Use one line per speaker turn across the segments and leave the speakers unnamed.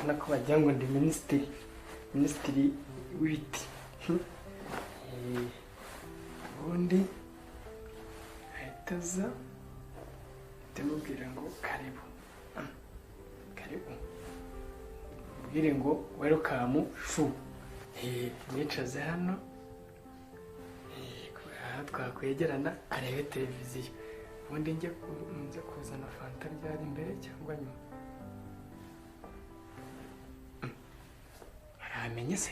Urabona ko bagira ngo ndi minisitiri w'ibiti. Ubundi ahita aza ndamubwira ngo karibu karibu, mubwire ngo welcome shu. Mwicaze hano twakwegerana arebe televiziyo, ubundi njye kuzana fanta ryari imbere cyangwa nyuma. Aramenye se?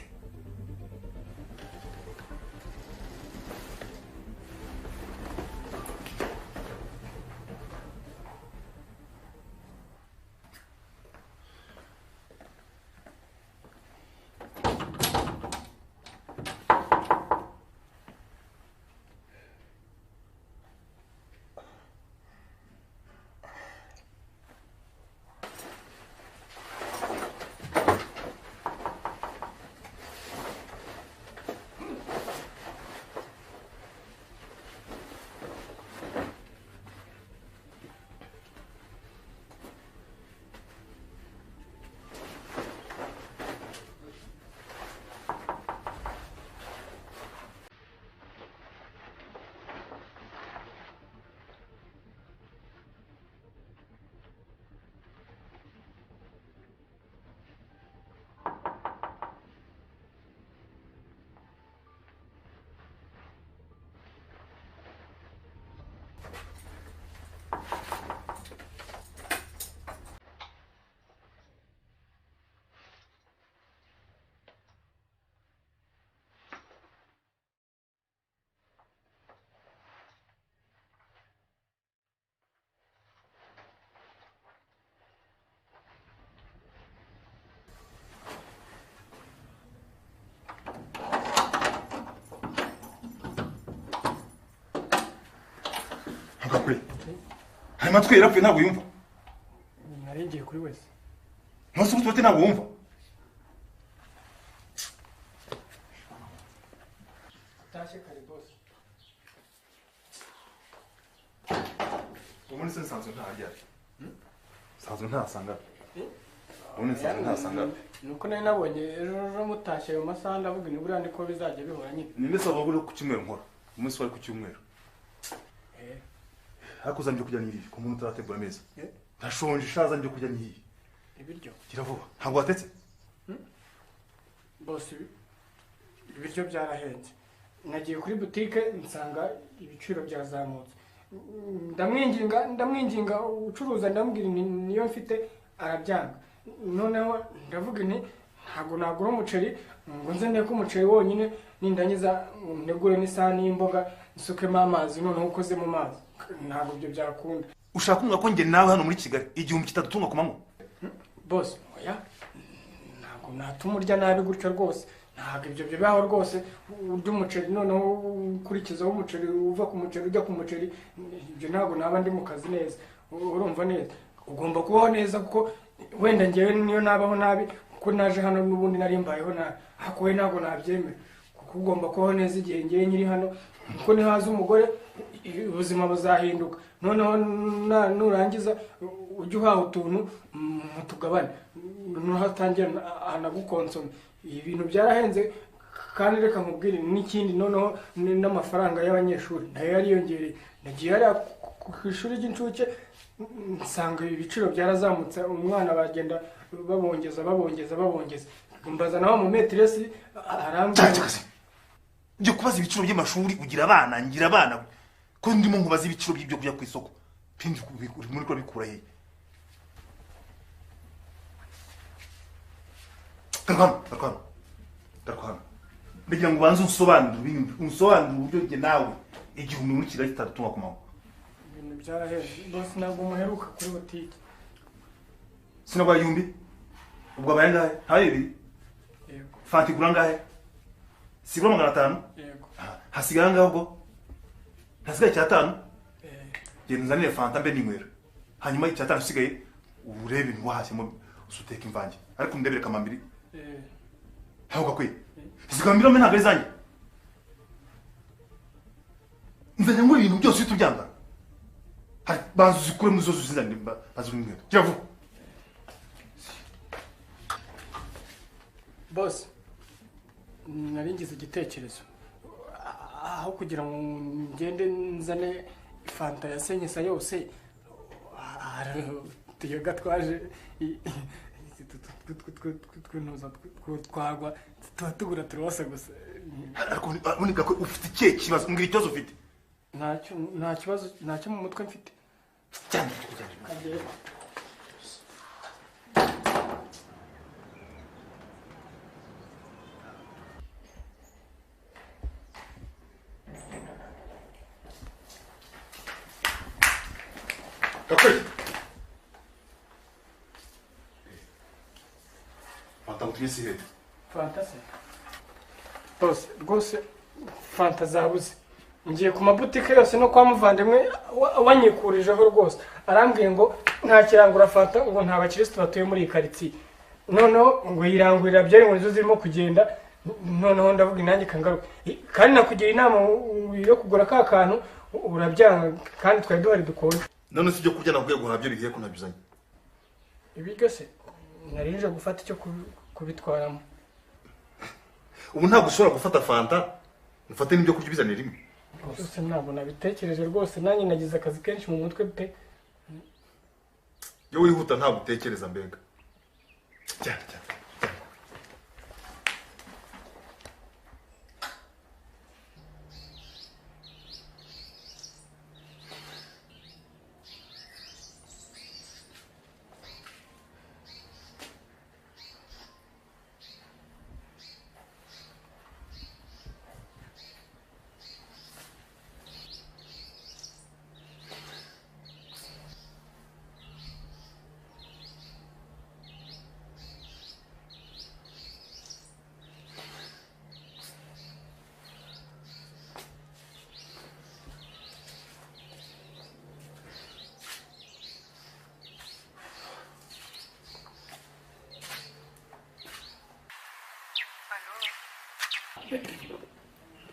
Hari amatwi yarapfuye ntabwo yumva.
Naringiye kuri wese.
Nose ubuti ntabwo wumva.
Utashye kare boss.
Ubundi se nsanzwe ntarya. Nsanzwe ntasanga. Ubundi nsanzwe ntasanga.
Nuko nari nabonye ejo mutashye ayo masaha ndavuga ni buriya ndiko bizajya bihora nyine.
Ninde se wavuga ku cyumweru nkora? Umunsi wari ku cyumweru. Hakuza nje kujya nyiri ku muntu utarategura ameza. Ndashonje shaza nje kujya nyiri.
Ibiryo.
Gira vuba. Ntabwo watetse?
Boss ibiryo byarahenze. Nagiye kuri boutique nsanga ibiciro byazamutse. Ndamwinginga ucuruza ndamubwira niyo mfite arabyanga. Noneho ndavuga nti ntabwo nagura umuceri ngo nze ndeke umuceri wonyine nindangiza ntegure n'isahani y'imboga nsukemo amazi noneho ukoze mu mazi. Ntabwo ibyo byakunda.
Ushaka kumva ko njye nawe hano muri Kigali igihumbi kitadutunga ku manywa?
Boss oya ntabwo natuma urya nabi gutyo rwose, ntabwo ibyo bibaho rwose. Urya umuceri noneho ukurikizaho umuceri uva ku muceri ujya ku muceri, ibyo ntabwo naba ndi mu kazi neza. Urumva neza ugomba kubaho neza kuko wenda njyewe niyo nabaho nabi kuko naje hano n'ubundi nari mbayeho nabi, ariko we ntabwo nabyemera kuko ugomba kubaho neza igihe njyewe nkiri hano, kuko nihaza umugore ubuzima buzahinduka. Noneho nurangiza ujye uhaha utuntu mutugabane, nuhatangira anagukonsoma. Ibintu byarahenze kandi reka nkubwire n'ikindi, noneho n'amafaranga y'abanyeshuri nayo yariyongereye. Nagiye hariya ku ishuri ry'incuke nsanga ibiciro byarazamutse, umwana bagenda babongeza babongeza babongeza. Mbaza naho mu metresi arambwira.
Njye kubaza ibiciro by'amashuri ugira abana ngira abana ko ndimo nkubaza ibiciro by'ibyo kujya ku isoko pindi uri muri ko bikura he? Garuka ndagira ngo ubanze unsobanurire unsobanurire uburyo njye nawe igihumbi muri Kigali kitadutunga ku manywa.
Ibintu byarahenze boss, ntabwo muheruka kuri boutique.
Sinagwa igihumbi ubwo abaye angahe? Ntayo ibiri.
Yego.
Fanta igura angahe? Sibura 500?
Yego.
Hasigara angahe ubwo? Hasigaye 5. Genda uzanire fanta mbe ninywera. Hanyuma 5 usigaye urebe ibintu wahashyemo usuteka imvange. Ariko ndebere kamambiri. Ntabwo gakwiye. Izi kamambiri mbe ntabwo ari zanjye. Nzajya ngura ibintu byose uhita ubyambara. Banza uzikure muri zo uzizanire bazi inkweto. Gira vuba.
Boss, nari ngize igitekerezo aho kugira ngo ngende nzane fanta ya senyesa yose, tuyoga twaje twagwa tuba tugura turabasa gusa.
Ariko ubundi ufite ikihe kibazo? Mbwira ikibazo ufite.
Nta kibazo, ntacyo mu mutwe mfite.
Cyane. Gakwe. Fanta utumye si hehe?
Fanta se? Boss, rwose fanta zabuze. Ngiye ku mabutike yose no kwa muvandimwe wanyikurijeho rwose. Arambwiye ngo nta kirangura fanta, ngo nta bakirisitu batuye muri iyi karitsiye. Noneho ngo yirangurira byari ngo nizo zirimo kugenda, noneho ndavuga inange kangaruka. Kandi nakugira inama yo kugura ka kantu urabyanga, kandi twari duhari dukonje.
None si ibyo kurya nakubwiye guhaha byo bigiye kunabizanye?
Ibiryo se nari nje gufata icyo kubitwaramo.
Ubu ntabwo ushobora gufata fanta ufate n'ibyo kurya ubizanire rimwe.
Rwose ntabwo nabitekereje rwose, nanjye nagize akazi kenshi mu mutwe pe.
Iyo wihuta ntabwo utekereza mbega. Cyane cyane.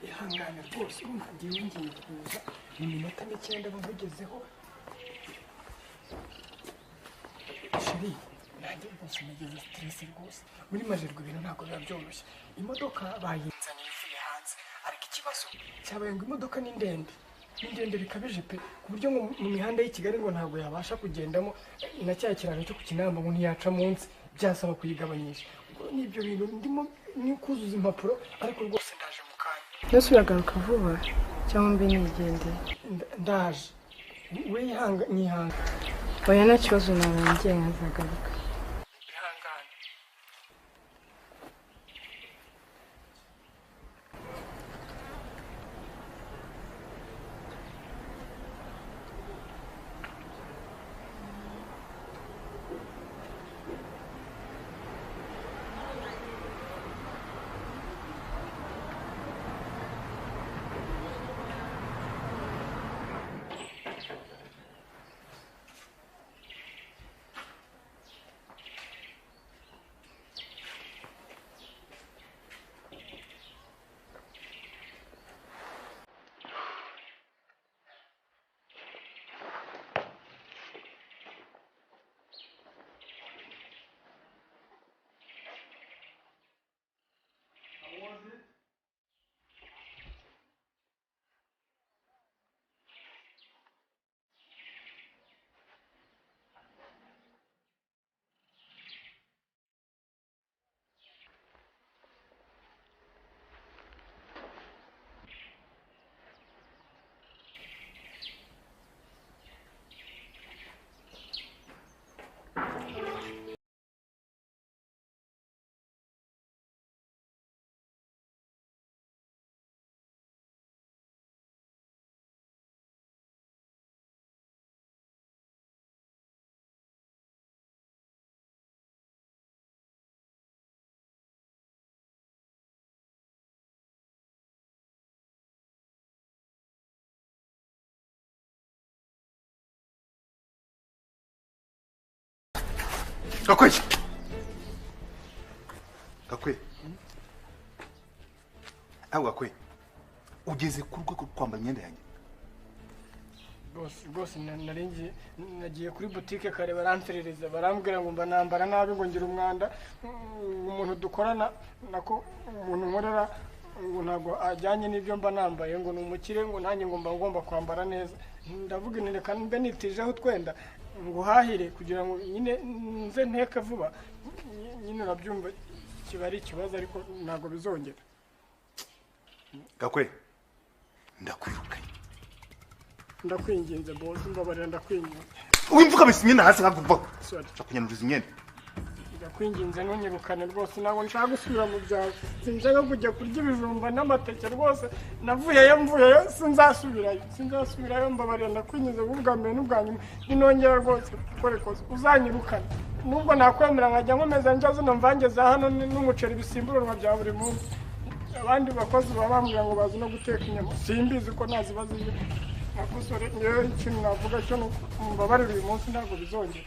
Ihangane rwose, urumva ngewe ngiye kuza mu minota mike ndaba nkugezeho. Sheri, nanjye rwose nagize stress rwose. Muri Majerwa ibintu ntabwo biba byoroshye. Imodoka bayinzaniye ivuye hanze, ariko ikibazo cyabaye ngo imodoka ni ndende. Ni ndende bikabije pe, ku buryo ngo mu mihanda y'i Kigali ngo ntabwo yabasha kugendamo, na cya kiraro cyo ku Kinamba ngo ntiyaca munsi, byasaba kuyigabanyisha. N'ibyo bintu ndimo ni kuzuza impapuro, ariko rwose ndaje mu kanya.
Nose uragaruka vuba cyangwa mbe nigendeye?
Ndaje. We yihanga nyihanga.
Oya nta kibazo, narangiye nkazagaruka.
Ihangane.
Gakwe. Gakwe. Aho Gakwe. Ugeze ku rwego rwo kwambara imyenda yanjye.
Rwose nari nagiye kuri butike kare baramperereza, barambwira ngo mba nambara nabi, ngo ngira umwanda. Umuntu dukorana nako umuntu nkorera ngo ntabwo ajyanye n'ibyo mba nambaye, ngo ni umukire, ngo nanjye ngo mba ngomba kwambara neza. Ndavuga nti reka mbe nitijeho utwenda nguhahire kugira ngo nyine nze nteke vuba. Nyine urabyumva kiba ari ikibazo, ariko ntabwo bizongera.
Gakwe, ndakwirukanye.
Ndakwinginze boss, mbabarira, ndakwinginze.
Wimvuka bisi imyenda hasi nkakuva. Ndakunyanuriza imyenda.
Ndakwinginze ntunyirukane rwose, ntabwo nshaka gusubira mu byaro. Sinshaka kujya kurya ibijumba n'amateke rwose. Navuyeyo mvuyeyo sinzasubirayo. Sinzasubirayo, mbabarira, ndakwinginze ubwa mbere n'ubwa nyuma. Ninongera rwose gukora ikosa uzanyirukane. Nubwo nakwemera nkajya nkomeza njya zino mvange za hano n'umuceri bisimburanwa bya buri munsi. Abandi bakozi baba bambwira ngo bazi no guteka inyama, simbizi ko nazibaziyo. Nakosore ngewe ikintu navuga cyo nuko mbabarira uyu munsi ntabwo bizongera.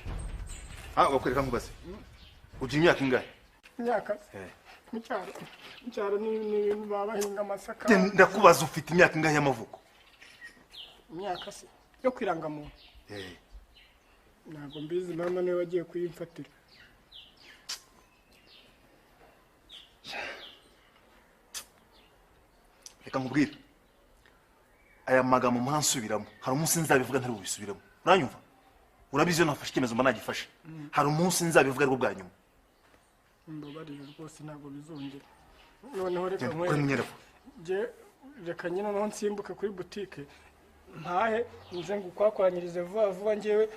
Bakwereka nkubaze. Ugira imyaka ingahe?
Imyaka? Mu cyaro. Mu cyaro ni baba bahinga amasaka.
Ndakubaza ufite imyaka ingahe y'amavuko?
Imyaka se yo kwirangamuntu. Ntabwo mbizi, mama niwe wagiye kuyimfatira.
Reka nkubwire. Aya magambo mpansubiramo, hari umunsi nzabivuga ntari bubisubiramo. Uranyumva? Urabizi iyo nafashe icyemezo mba nagifashe. Hari umunsi nzabivuga ariko bwa nyuma.
Mbabarira rwose ntabwo bizongera. Noneho reka nkwereke. Reka nyine noneho nsimbuke kuri butike mpahe nze ngukwakwanyirize vuba vuba, njyewe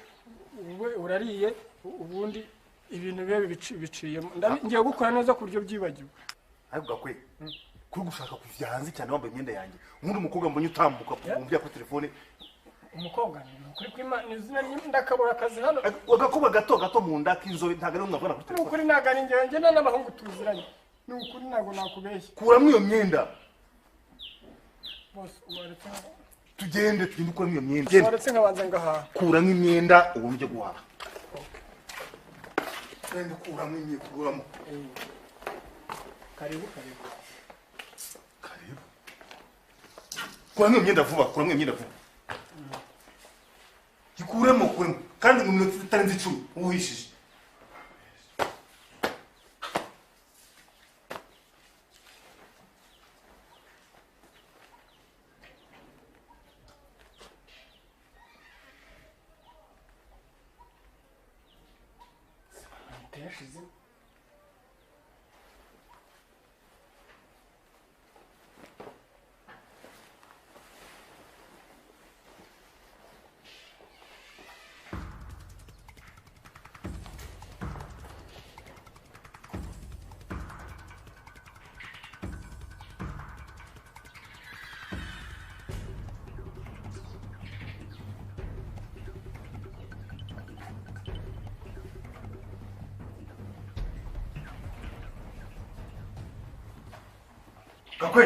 urariye ubundi ibintu bibe biciyemo. Ngiye gukora neza ku buryo byibagiwe.
Ariko Gakwe, kuri gushaka kujya hanze cyane wambaye imyenda yanjye. Ubundi umukobwa mbonye utambuka kumvira kuri telefone.
Umukobwa ni ukuri kw'Imana, izina ndakabura akazi hano.
Agakobwa gato gato mu nda k'inzobe ntabwo ari umwavugana kuri telefone.
Ukuri ntabwo ari njyewe, njye n'abahungu tuziranye. Ni ukuri ntabwo nakubeshya.
Kuramo iyo myenda.
Boss, waretse
tugende tugende ukuramo iyo myenda.
Waretse nkabanza ngahaha.
Kuramo imyenda ubundi ujye guhaha. Genda kuramo imyenda, kuramo.
Karibu karibu.
Karibu. Kuramo imyenda vuba, kuramo imyenda vuba. Ikuremo, kuremo. Kandi mu minota itarenze 10 uwishije.
Yashize.
Gakwe.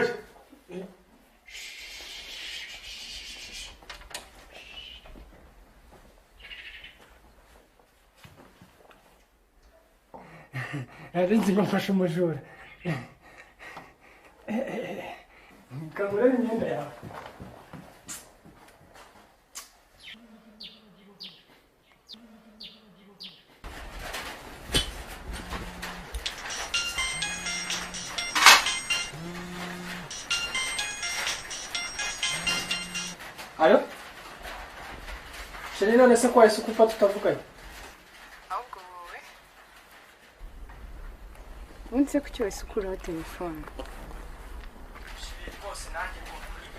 Nari nzi ngo mfashe umujura. Kangurira imyenda yawe. Alo? Chérie, none se ko wahise ukupa tutavuganye?
Ahubwo wowe ubundi se kuki wahise ukuraho telefone?
Chérie, rwose nanjye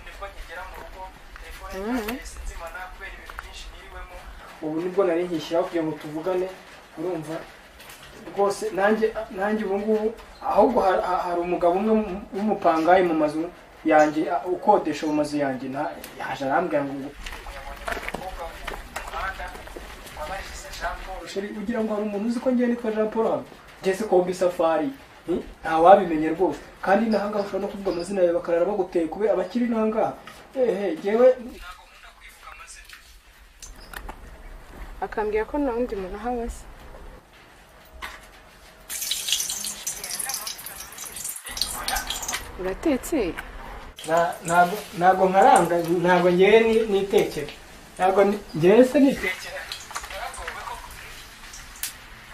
nibwo nkigera mu rugo, telefone yanjye nzimana kubera ibintu byinshi niriwemo. Ubu nibwo nari nkishyiraho kugira ngo tuvugane, urumva rwose nanjye ubu ngubu ahubwo hari umugabo umwe w'umupangayi mu mazu yanjye ukodesha mu mazu yanjye, yaje arambwira ngo ugira ngo hari umuntu uzi ko ngiye nitwa Jean Paul hano, ngeze kombi safari nta wabimenye rwose, kandi n'ahangaha ushobora no kuvuga amazina yawe bakarara baguteye kube abakiri n'ahangaha. Ehe, ngewe ntabwo nkunda kwivuga amazina.
Akambwira ko nta wundi muntu uhaba se. Uratetse?
Ntabwo nkaranga, ntabwo ngewe nitekera. Ntabwo njyewe se nitekera. Naragowe koko.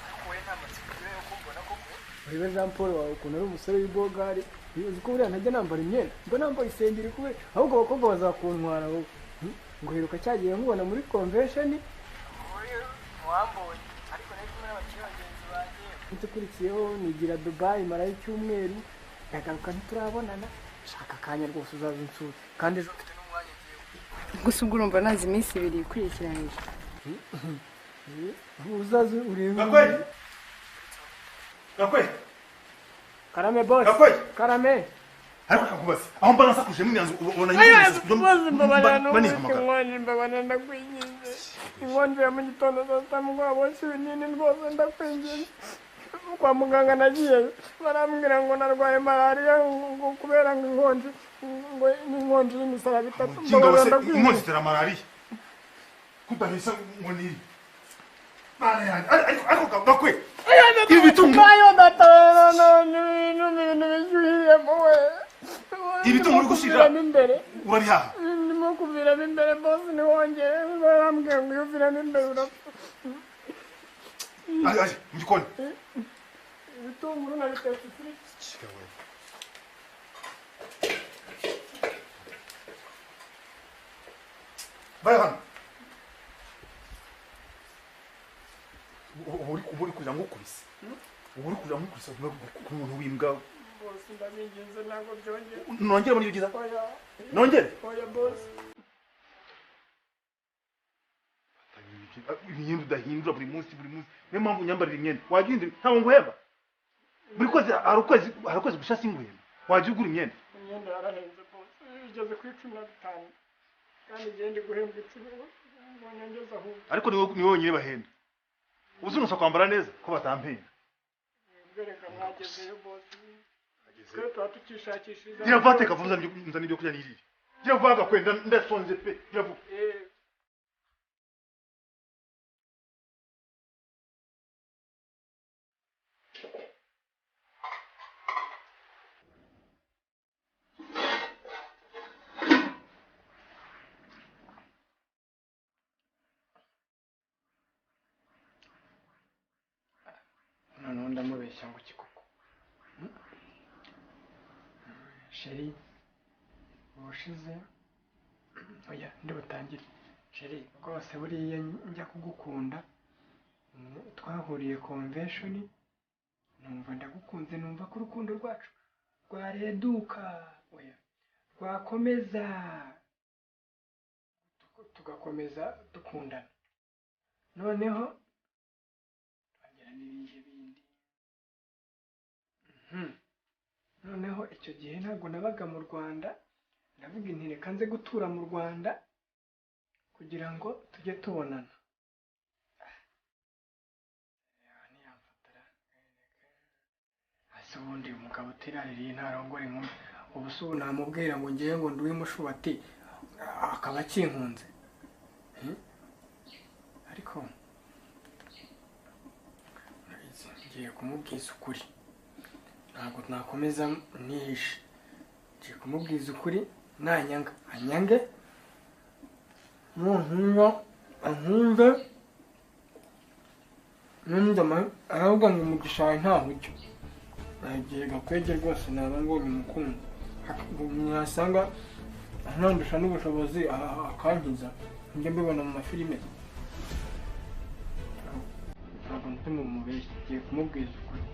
Ariko wowe nta matsiko ugira yo kumbona koko. Urebe Jean Paul wawe ukuntu ari umusore w'ibogari. Uzi ko buriya ntajya nambara imyenda. Mba nambaye isengeri kubera ahubwo abakobwa bazakuntwara wowe. Nguheruka cyagiye nkubona muri convention. Wambonye ariko nari kumwe n'abakiriya bagenzi banjye. Ukurikiyeho nigira Dubai marayo icyumweru. Ndagaruka ntiturabonana. Shaka akanya rwose uzaza unsure. Kandi ejo mfite n'umwanya ngiye.
Gusa ubwo urumva nazi iminsi ibiri ikurikiranyije.
Uzaze urebe.
Gakwege! Gakwege!
Karame boss.
Gakwege!
Karame.
Ariko kakubaza aho mbana nsakuje mu nyanzu ubona
nyine mbabana ndakwinginze. Inkonje ya mu gitondo saa sita mugoroba bose ibinini rwose ndakwinginze. Kwa muganga nagiye barambwira ngo narwaye malariya ngo kubera ngo inkonje ngo n'inkonje y'imisaraba itatu.
Mbabana ndakwinginze. Inkonje itera malariya. Kudahisa ngo niri. Mana yanjye ariko Gakwege. Ibi bitunguru.
Ayo data no bishyuhiyemo we.
Ibitunguru gushira urabihaha.
Ndimo kuviramo imbere boss ntiwongere barambwira ngo iyo uviramo imbere urapfa.
Aje mu gikoni.
Ibitunguru nabitetse ifiriti.
Bari hano. Ubu uri kugira ngo ukubise. Ubu uri kugira ngo ukubise ku muntu w'imbwa.
Boss ndabinginze ntabwo byongera.
Nongere muri byiza.
Oya.
Nongere.
Oya boss.
Imyenda udahindura buri munsi buri munsi. Niyo mpamvu unyambarira imyenda. Wajya uhindura ntabwo nguhemba. Buri kwezi hari ukwezi gusha singuhemba. Wajya ugura imyenda.
Imyenda yarahenze boss. Igeze kuri 15. Kandi ngiye ndi guhembwa 10 ngo nyongeze ahubwo.
Ariko ni wowe wenyine bahenda. Uzunusa kwambara neza ko batampenda.
Reka mwagezeyo boss. Twe tuba tukishakishiriza.
Gira vuba teka vuba nzana ibyo kurya nirire. Gira vuba Gakwege ndasonze pe. Gira vuba.
Noneho ndamubeshya ngo iki koko. Sheri ubushize oya ndi butangire. Sheri rwose buriya njya kugukunda twahuriye convention numva ndagukunze numva ko urukundo rwacu rwareduka oya rwakomeza tugakomeza dukundana noneho twagera n'ibindi bindi. Noneho icyo gihe ntabwo nabaga mu Rwanda ndavuga inti reka nze gutura mu Rwanda kugira ngo tujye tubonana. Ese ubundi umugabo utiraririye ntarongora inkumi ubu se ubu namubwira ngo ngewe ngo ndi uw'imushubati akaba akinkunze. Ariko ngiye kumubwiza ukuri. Ntabwo nakomeza nihishe. Ngiye kumubwiza ukuri nanyanga anyange nunkumva ankumve nundama aravuga ngo umugisha wawe ntaho ujya. Nagiye Gakwege rwose naba ngomba umukunzi. Mwasanga anandusha n'ubushobozi akankiza njya mbibona mu mafilime. Ntabwo ndi mu mubeshyi ngiye kumubwiza ukuri.